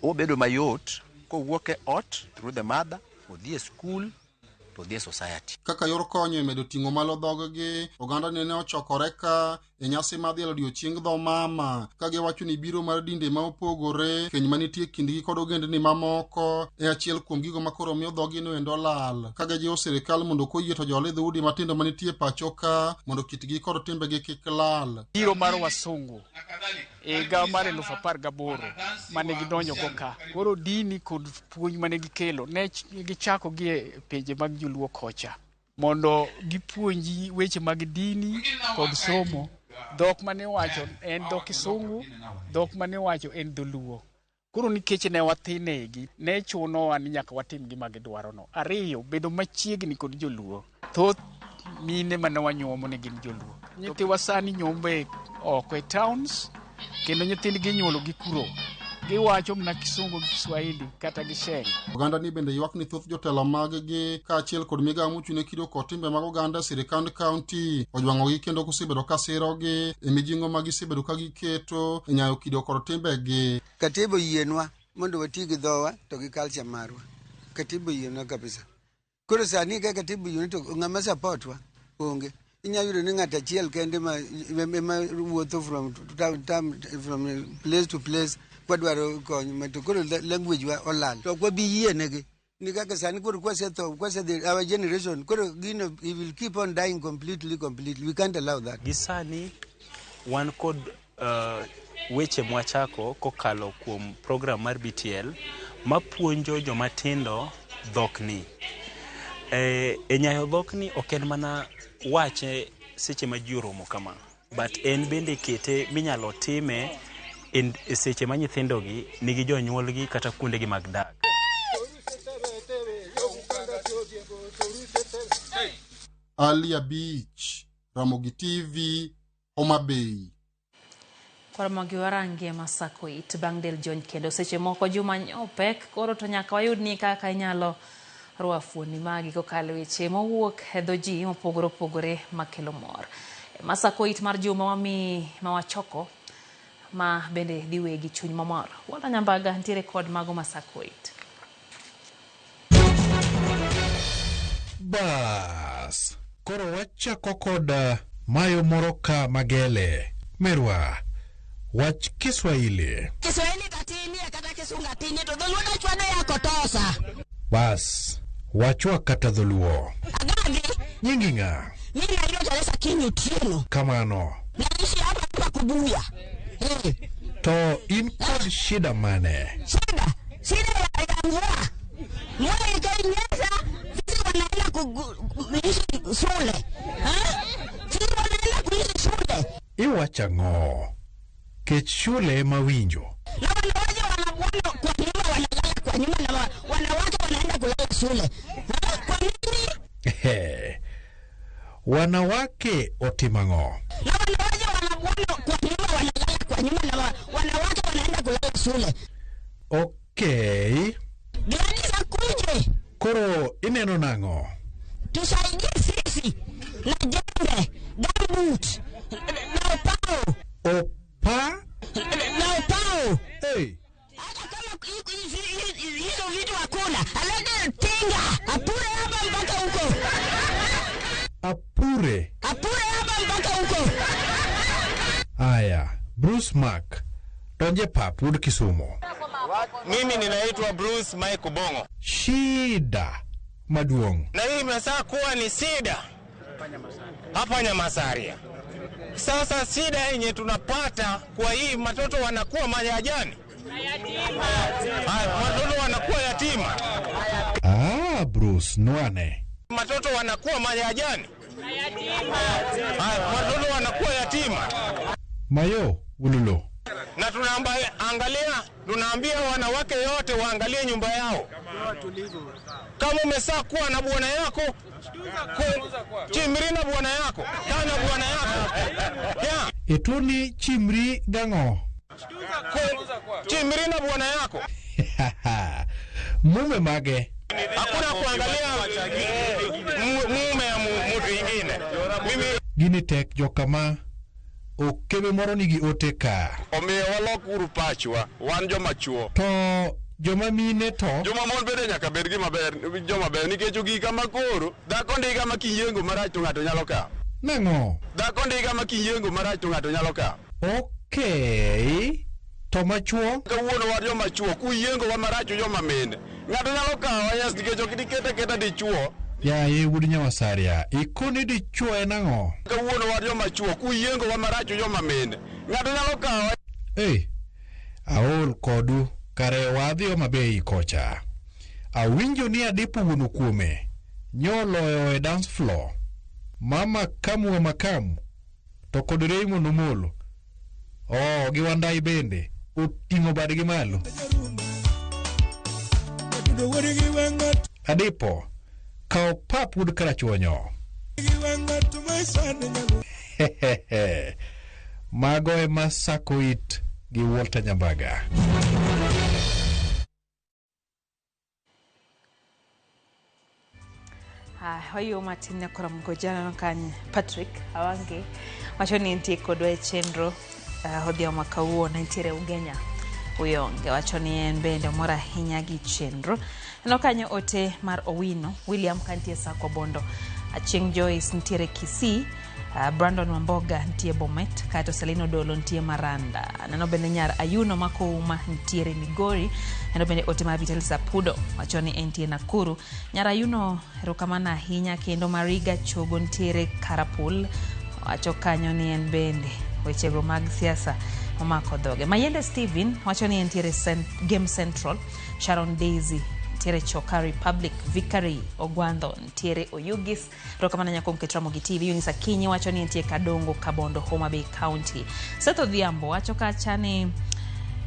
obedo mayot kowuok e ot through the mother, odhi e school, to odhi e society. Kaka yor konyo e medo ting'o malo dhoggi, oganda nene ochokore ka e nyasi mar dhialo odiochieng dho mama, ka giwacho ni biro mar dinde ma opogore, keny manitie kindgi kod ogendni mamoko e achiel kuom gigo ma koro miyo dhogi no endo lal, ka gijiwo sirikal mondo koyie to joli dhoudi matindo manitie pacho ka mondo kitgi kod timbegi kik lal. Biro mar wasungu e higa mar 2018 mane gidonjo go ka. Koro dini kod puonj mane gikelo ne gichako gi e pinje mag joluo kocha mondo gipuonji weche mag dini kod somo. Dhok mane iwacho en dho Kisungu, dhok mane iwacho en dholuo. Koro nikech ne wathin egi, ne chunowa ni nyaka watim gima gidwarono. Ariyo, bedo machiegni kod joluo. Thoth mine mane wanyuomo ne gin joluo. Nyithiwa sani nyombo oko e towns, kendo nyithindgi inyuolo gi kuro. Giwacho mana Kisungu gi Kiswahili kata gi Sheng. Oganda ni bende ywak ni thoth jotelo mag-gi kaachiel kod migawo mochung' ne kido kod timbe mag oganda e sirikand kaunti ojwang'ogi kendo kosebedo ka sirogi e mijing'o ma gisebedo ka giketo e nyayo kido kod timbegi. Katiba oyienwa mondo wati gi dhowa to gi culture marwa. Katiba oyienwa kabisa. Koro sani ka katiba oyienwa to ng'ama support wa onge. Inyalo yudo ni ng'ato achiel kende ma ema wuotho from town, town, from place to place kwadwaro kony to koro language wa olal. To ok wabi yienegi. Ni kaka sani koro kwasetho, kwasedhi our generation koro gino it will keep on dying completely, completely. We can't allow that. Gi sani wan kod weche mwachako kokalo kuom program mar BTL mapuonjo jomatindo dhokni. E nyayo dhokni ok en mana wache seche ma ji oromo kama, but en bende kete minyalo time e seche ma nyithindogi nigi jonyuolgi kata kuondegi mag dak. Ali Abich, Ramogi TV, Homa Bay. Koro warange Masakoit bang' del jony kendo seche moko juma nyopek koro to nyaka wayud ni kaka inyalo rwa fuoni magi kokalo weche mowuok e dho ji mopogore opogore makelo mor. Masakoit mar juma wami mawachoko ma bende dhi wegi chuny mamor. Walter Nyambaga nitiere kod mago Masakoit. Bas, koro wachako kod mayo moro ka Magele. Merwa, wach Kiswahili. Kiswahili tatini kata Kisungu tini to dholuo dachwado yako tosa. Bas, wachwa kata dholuo. Agagi. Nyingi ng'a? Mimi naitwa Teresa Kinyi Otieno. Kamano. Naishi hapa hapa Kubuya. To in kod shida mane? Shida? Shida ya mvua. Mvua ikinyesha, sisi wanaenda kuishi shule. Ha? Sisi wanaenda kuishi shule. Iwacho ang'o? Kech shule mawinjo. Na wanawake wanakuona kwa nyuma wanalala kwa nyuma na wanawake wanaenda kulala shule. Ha? Kwa nini? Wanawake otimang'o? Na wanawake wanakuona kwa nyuma wanalala kwa nyuma na wanawake wanaenda kulala shule. Okay. Gladys akuje. Koro ineno nang'o? Tusaidie sisi na jembe, gumboot, na upao. Opa? Na upao. Hey. Hata kama hizo vitu hakuna, alete tinga, apure hapa mpaka huko. Apure. Apure hapa mpaka huko. Aya, Bruce Mark, donje pap wuod Kisumu. Mimi ninaitwa Bruce Mike Bongo. Shida maduong'. Na hii imesaa kuwa ni shida hapa Nyamasaria. Sasa shida yenye tunapata kwa hii watoto wanakuwa mayajani. Watoto wanakuwa yatima. Ah, Bruce Nwane. Watoto wanakuwa mayajani. Watoto wanakuwa yatima. Mayo Ululu. Na tunaangalia, tunaambia wanawake yote waangalie nyumba yao. Kama umesaa kuwa na bwana yako, chimri na bwana yako, kana bwana yako. Yeah. Etoni chimri gango. Chimri na bwana yako. Mume mage. Hakuna kuangalia mume ya mtu ingine. Mimi gini tek jokama. Okebe moro nigi ote ka. Omiyo walok uru pachwa, wan joma chuo. To joma mine to joma mon bende nyaka bed gima ber, joma ber nikech ogik ma koro dhako ndiga ma kiyiengo marach to ng'ato nyalo kawo. Nang'o? Dhako ndiga ma kiyiengo marach to ng'ato nyalo kawo. Okay. To machuo? Kawuono wan joma chuo, kuyiengo wa marach joma mine. Ng'ato nyalo kawo yes nikech ok dikete keta dichuo. Yaye wuod Nyawasaria, ikoni dichuo en ang'o? Kawuono wan joma chuo, kuyiengo wa marach joma mine. Ng'ato nyalo kawo. Ei, aol kodu kare wadhi Homa Bay kocha. Awinjo ni adipo wuon kuome. Nyoloyo e dance floor. Mama kamu wa makamu. To kod Raymond Omolo. Oh, gi Wandai bende. Oting'o badgi malo. Adipo, kaw pap wuod Karachuonyo. Mago ema sako it gi Walter Nyambaga. Hoyo matin ne koro mgojana kan Patrick Awange wacho ni nitie kodwa e chenro odhiambo ma kawuono nitiere Ugenya Uyonge wacho ni en bende omor ahinya gi chenro. Aneno kanyo ote mar Owino William kantie Sako Bondo, Achieng' Joyce nitiere Kisii, Brandon Wamboga nitie Bomet, kaeto Selina Odolo nitie Maranda. Aneno bende nyar Ayuno Makouma nitiere Migori. Aneno bende ote mar Vital Sapudo wacho ni entie Nakuru. Nyar Ayuno erokamano ahinya. Kendo Mariga Chogo nitiere Karapul wacho kanyo ni en bende wechego mag siasa omako dhoge. Mayende Steven wacho ni entiere Game Central. Sharon Daisy nitiere Choka Republic. Vickery Ogwandho nitiere Oyugis. Erokamano nyako mket Ramogi TV. Eunice Akinyi wacho ni entie Kadongo Kabondo, Homa Bay County. Seth Odhiambo wacho kacha ni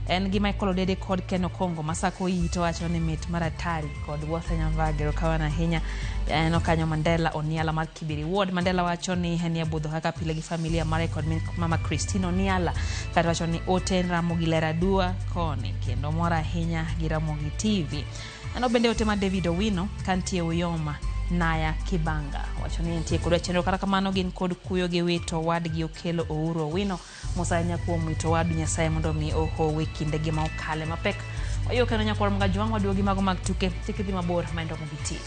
en gi Michael Odede kod Ken Okongo. Masako Ito wacho ni mit mar atari kod Walter Nyambage. Erokamano ahinya. Aneno kanyo Mandela Oniala mar Kibiri Ward. Mandela wacho ni en e budho kaka pile gi familia mare kod mama Christine Oniala. Kata wacho ni ote en Ramogi Lera Dua koni kendo mor ahinya gi Ramogi TV. Aneno bende ote mar David Owino kantie Uyoma Naya Kibanga wacho ni entie kodwa chenro. Kata kamano gin kod kuyo gi wito wadgi Okelo Ouru Owino. Mos ahinya kuom wito wadu. Nyasaye mondo mi ohowe kindegi ma okale mapek. Wayuo kendo nyakwar Mgajwang' waduogi mago mag tuke. Kik idhi mabor ma en Ramogi TV.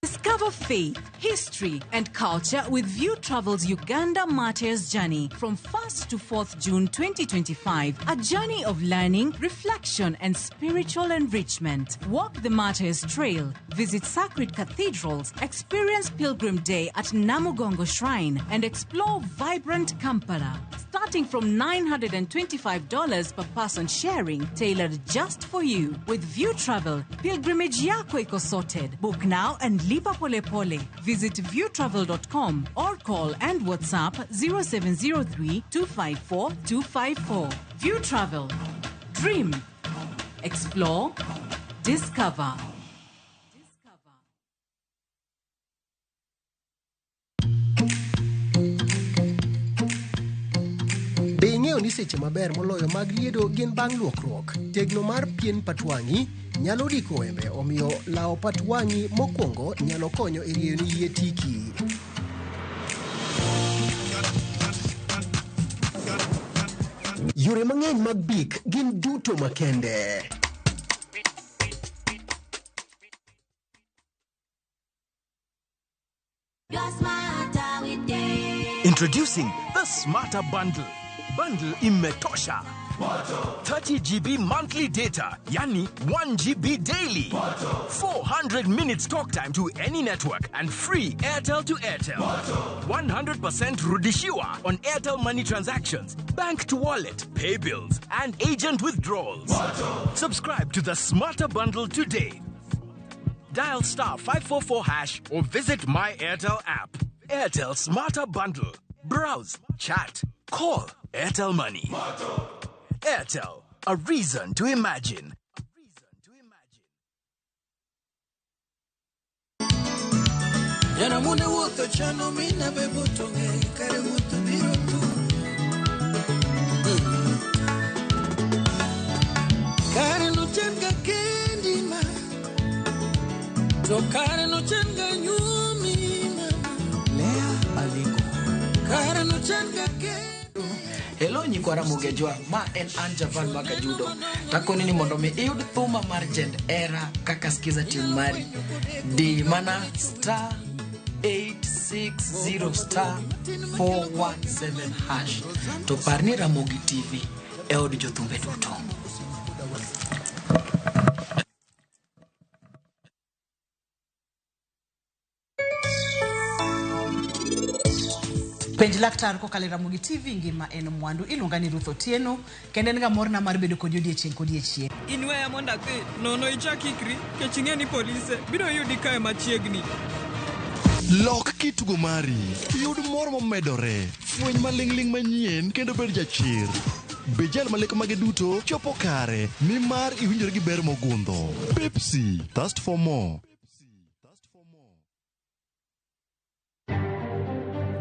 Discover faith, history, and culture with View Travel's Uganda Martyrs Journey from 1st to 4th June 2025. A journey of learning, reflection, and spiritual enrichment. Walk the Martyrs Trail, visit sacred cathedrals, experience Pilgrim Day at Namugongo Shrine, and explore vibrant Kampala. Starting from $925 per person sharing, tailored just for you. With View Travel, pilgrimage yako iko sorted. Book now and lipa pole pole. Visit viewtravel.com or call and WhatsApp 0703 254 254. View Travel. Dream. Explore. Discover. Be ing'eyo ni seche maber moloyo mag liedo gin bang' luokruok? Tegno mar pien pat wang'i nyalo diko wembe, omiyo lawo pat wang'i mokwongo nyalo konyo e rieyo ni yie tiki. Yore mang'eny mag Bic gin duto makende. Introducing the Smarter Bundle. Bundle imetosha. 30 GB monthly data, yani 1 GB daily. 400 minutes talk time to any network and free Airtel to Airtel. 100% Rudishiwa on Airtel money transactions, bank to wallet, pay bills, and agent withdrawals. Subscribe to the Smarter Bundle today. Dial star 544 hash or visit My Airtel app. Airtel Smarter Bundle. Browse, chat, call Airtel Money. Airtel, a reason to imagine. Jana mune wuotho chano mina be buto ng'e kare wuoth biro tu. Kare nochan ga kendi ma to kare nochan ga nyumi mama. Lea Aliko. Kare nochan ga kendi. Hello nyikwa Ramogi Ajwang', ma en an Javan Makajudo. Takoni ni mondo mi iyud thuma mar Jend Era kaka skiza tune mari. Di mana star 860 star 417 hash. To par ni Ramogi TV e od jothumbe duto. Penj laktar kokalo e Ramogi TV ngima en mwandu. Iluonga ni Ruth Otieno kendo en ga morna mar bedo kodi odiechieng' kodiechieng'. In weya mondo adhi, nono ichak ikri, kech ing'e ni polise biro yudi kae machiegni. Lok kitugo mari, yud mor momedore, fweny maling'ling' manyien kendo bed jachir. Be jal maleko mage duto chopo kare, nimar iwinjori gi ber mogundho. Pepsi, thirst for more.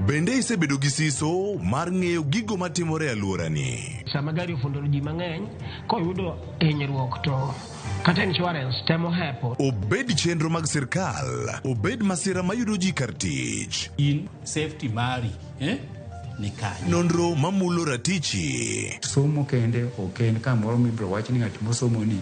Bende isebedo gi siso mar ng'eyo gigo matimore e alworani? Sama gari ofundo ji mang'eny, koyudo hinyruok to kata insurance temo hepo. Obed chenro mag sirkal, obed masira mayudo ji kar tich. In safety mari, eh? Ni kanye. Nonro mamulo ratichi. Somo kende ok en kamoro mibiro wach ni ng'at mosomo ni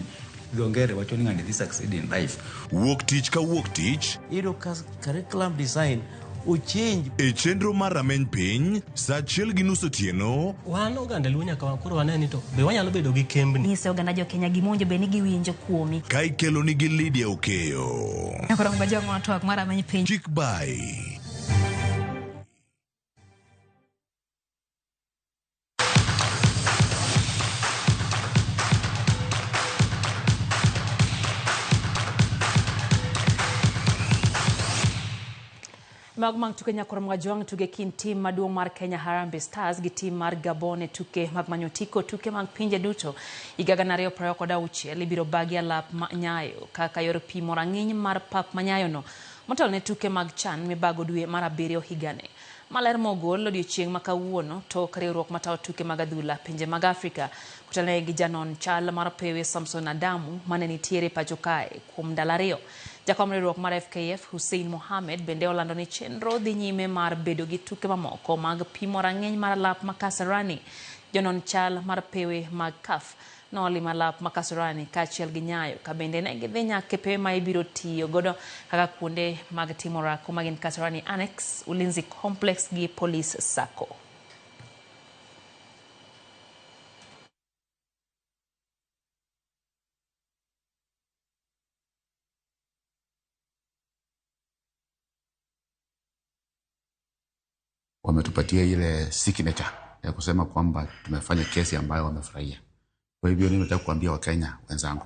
dho ngere wacho ni ng'ani dhi succeed in life. Wuok tich ka wuok tich. Iyudo ka curriculum design ochange. E chenro mar rameny piny, saa 1:30 otieno. Wan oganda Luo nyaka koro wane ni to be wanyalo bedo gi kembni. Nyise oganda jo Kenya gima bed ni giwinjo kuomi. Ka ikelo nigi Lydia Okeyo. Nyakoro Ngajong twak mar rameny piny. Chik bai. Mago mag tuke nyakoro Mwajwang' tuge kind tim maduong' mar Kenya Harambee Stars gi tim mar Gabon e tuke mag manyo otiko tuke mag pinje duto higa 2026 ibiro bagi alap ma Nyayo kaka yor pimo rang'iny mar pap ma Nyayo no motelo ne tuke mag CHAN mibago dwe mar 7 higani. Maler mogol odiochieng' ma kawuono tok riwruok matayo tuke mag adhula pinje mag Afrika kotelne gi janon chal mar pewe Samson Adamu mane nitiere pacho kae kuom ndalo 2. Jakom riwruok mar FKF Hussein Mohamed bende olando ni chenro dhi nyime mar bedo gi tuke mamoko mag pimo rang'iny mar alap ma Kasarani. Jonon chal mar pewe mag CAF nolimo alap ma Kasarani kaachiel gi Nyayo ka bende ne gidhi nyaka e pewe ma ibiro tiyo godo kaka kuonde mag timo orako magin Kasarani Annex, Ulinzi Complex gi Police Sacco. Wametupatia ile signature ya kusema kwamba tumefanya kesi ambayo wamefurahia. Kwa hivyo mimi nataka kuambia Wakenya wenzangu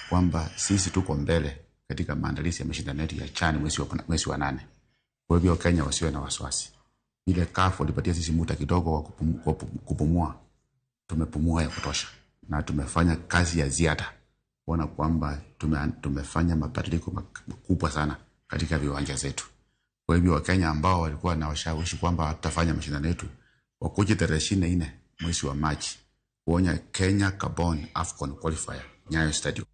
kwamba sisi tuko mbele katika maandalizi ya mashindano yetu ya CHAN mwezi wa 8. Kwa hivyo Wakenya wasiwe na wasiwasi. Ile CAF walipatia sisi muda kidogo wa kupumua. Tumepumua ya kutosha na tumefanya kazi ya ziada kuona kwamba tumefanya mabadiliko makubwa sana katika viwanja zetu. Kwa hivyo Wakenya ambao walikuwa na washawishi kwamba tutafanya mashindano yetu wakuje tarehe 24 mwezi wa Machi kuonya Kenya Gabon AFCON qualifier Nyayo Stadium.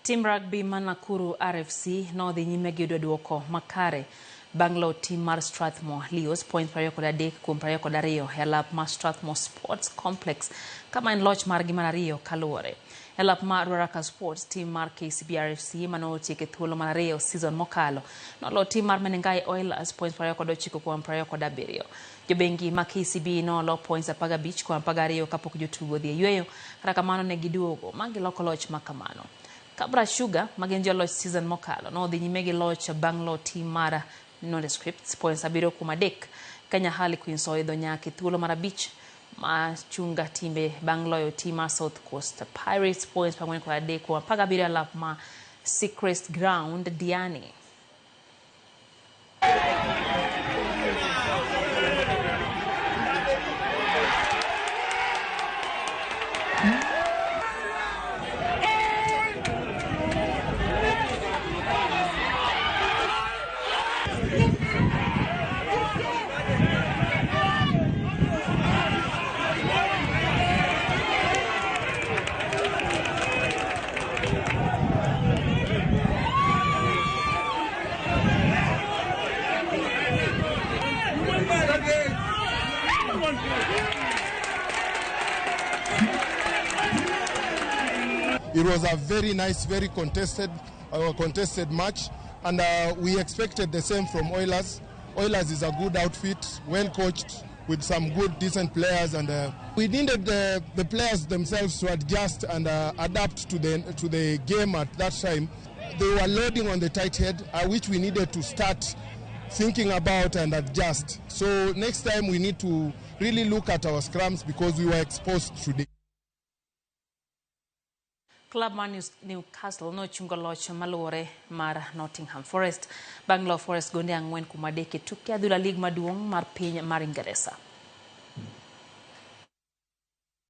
Team rugby ma Nakuru RFC nodhi nyime gi yudo duoko makare bang' loyo tim mar Strathmore Leos point 23 kuom 22 e alap mar Strathmore Sports Complex kama en loch margi mar 2 kaluwore. E lap mar Ruaraka Sports, tim mar KCB RFC mane otieko e thuolo mar ariyo season mokalo nolo tim mar Menengai Oilers points 29 kuom 27. Jobengi ma KCB nolo points 15 kuom 12 kapok jotugo odhi e yueyo, kata kamano ne giduogo ma giloko loch ma kamano. Kabras Sugar ma gin joloch season mokalo nodhi nyime gi loch bang' lo tim mar Nondescripts points 7 kuom 3. Kenya Harlequins oidho nyaka e thuolo mar 5 ma chunga timbe bang' loyo tim mar South Coast Pirates points 43 kuom 17 e lap ma Secrest Ground Diani. It was a very nice, very contested match, and we expected the same from Oilers. Oilers is a good outfit, well coached, with some good, decent players, and we needed the players themselves to adjust and adapt to the game at that time. They were loading on the tight head, which we needed to start thinking about and adjust. So next time we need to really look at our scrums because we were exposed today. Club mar Newcastle nochungo loch maluwore mar Nottingham Forest bang' loyo Forest gonde 4 kuom 3 e tuke adhula lig maduong' mar piny mar Ingeresa.